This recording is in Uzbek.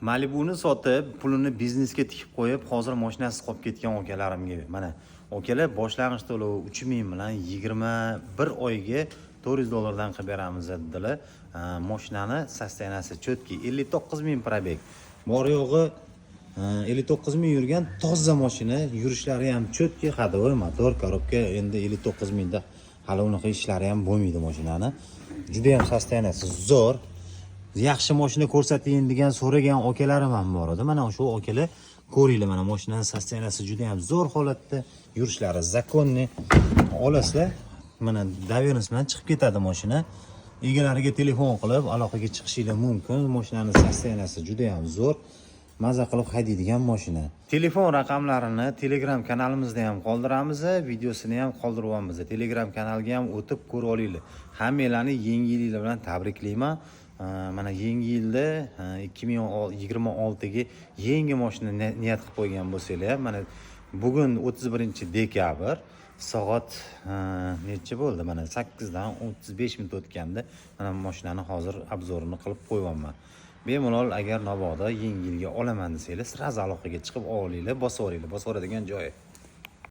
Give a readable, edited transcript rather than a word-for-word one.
Malibuni sotib, pulini biznesga tikib qo'yib, hozir mashinasiz qolib ketgan akalarimga, mana, akalar, boshlang'ich to'lovi 3000 bilan 21 oyga 400 dollardan qilib beramiz dedilar. Mashinani состояние si четкий, 59 ming пробег, bor yo'g'i 59 ming yurgan toza mashina, yurishlari ham четкий, ходовой motor, коробка. Endi 59 mingda hali unaqa ishlari ham bo'lmaydi mashinani. Juda ham состояние si zo'r. Yaxshi mashina ko'rsating degan so'ragan akalarim ham bor edi. Mana shu akalar, ko'ringlar, mana, mashinani состояние si juda ham zo'r holatda, yurishlari законный. Olasizlar, mana, доверенность bilan chiqib ketadi mashina. Egalariga telefon qilib aloqaga chiqishinglar mumkin. Mashinani состояние si juda ham zo'r, maza qilib haydaydigan mashina. Telefon raqamlarini Telegram kanalimizda ham qoldiramiz, videosini ham qoldiryapmiz. Telegram kanalga ham o'tib ko'rib olinglar. Hammanglarni yangi yilinglar bilan tabriklayman. Mana, yangi yilda 2026ga yangi mashina niyat qilib qo'ygan bo'lsanglar ham, mana, bugun 31 dekabr, soat necha bo'ldi? Mana, 8dan 35 minut o'tganda, mana, mashinani hozir обзор ini qilib qo'yyapman. Bemalol, agar mabodo yangi yilga olaman desanglar, сразу aloqaga chiqib olinglar, bosib yuboringlar, bosib yuboradigan joyi.